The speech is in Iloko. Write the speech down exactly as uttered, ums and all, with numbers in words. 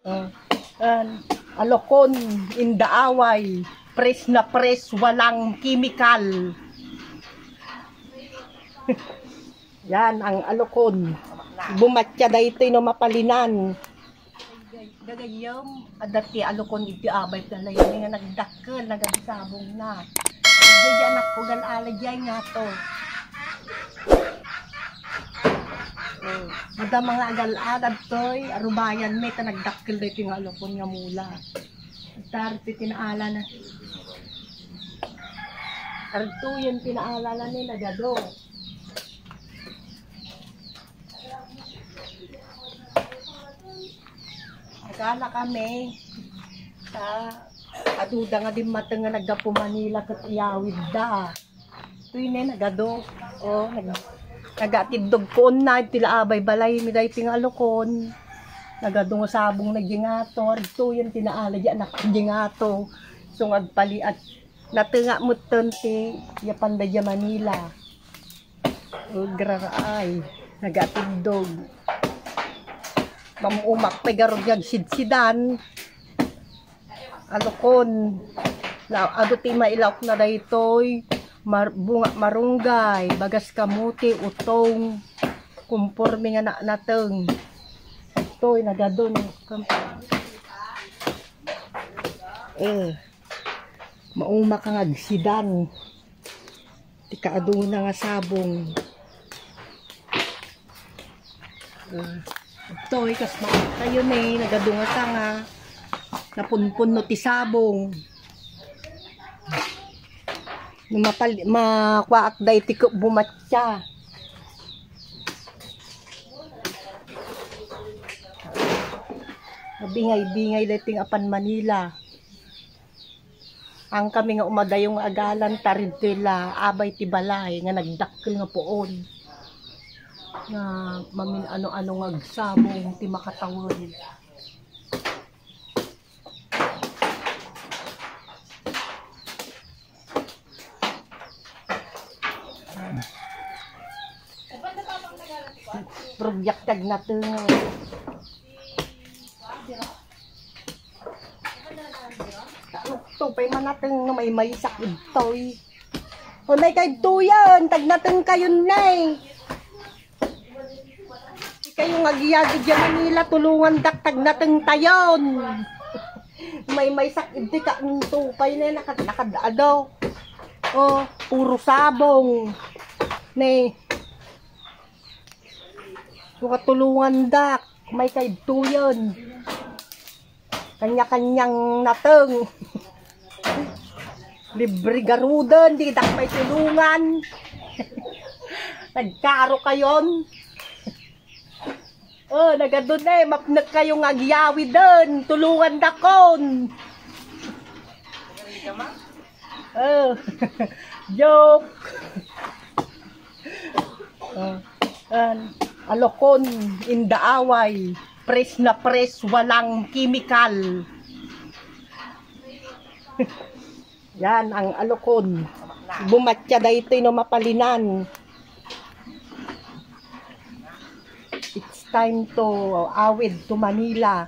Oh, yan. Alokon, indaaway. Fresh na fresh, walang chemical. Yan ang alokon. Bumatya daytoy no mapalinan. Gagayem, adda ti alokon iti abay ti alayani nga nagdakkel, nagadisabong na. Diay anakko, gal-ala diay ngato. Oh, adda mga agal-ala daytoy, arubayan mi ta nagdakkel daytoy nga alokon nga mula. Adda ti tinaala na. Adtoyen tinaala na ni nagado. Agala kami. Sa aduda nga dimmateng nga naggapu Manila ket iyawidda. Toy ne nagado. Oh, nag nagatiddog ko na iti laabay balay mi daytoy nga alokon. Nagado nga sabong na di ngato. Adtoyen tinaala di anak di ngato. So, nga agpaliat. Natenga metten ti yapanda diay Manila. Ugraraay, nagatindog. Mamumak pay garud nga agsidsidan. Alokon. La, adu ti mailawak na daytoy. Mar, bunga marunggay, bagas kamote, utong. Kumporme nga na, nateng. Toy, nagadon. Eh. Mauma ka nga agsidan. Ti kaaduna nga sabong. Ah, itoy, kas maak kayo ni, nagadu nga sanga. Napunpunno ti sabong. No mapal-, makuaak da iti ke-, bumatya. Mabingay-bingay da iti apan Manila. Ang kami nga umadayo nga agalan, ta ditoy la abay ti balay nga nagdakkel nga puon. Nga mamin-ano-ano nga agsabong ti makatawen. Rugyak ti agnateng. Ito pay manateng no maymaysak idtoy. O, nay, kay tuyen, tagnateng kayon, nay. Ikayo nga agiyag idiay Manila, tulungandak, tagnateng tayon. Maymaysak idi ka, mm, tupay na, nakad-, nakad-ado. O, puro sabong. Ne. Sukatulongandak, may kaidtuyen. Kanya-kanyang nateng. Libre garuden, didak pay tulongan. Nagkaro kayon. O, nagadu ne, mapnek kayo nga agyawiden. Tulongandakon. O, joke. O, an, alokon, indaaway. Fresh na fresh, walang chemical. Yan ang alokon. Bumatya daytoy no mapalinan. It's time to awid to Manila.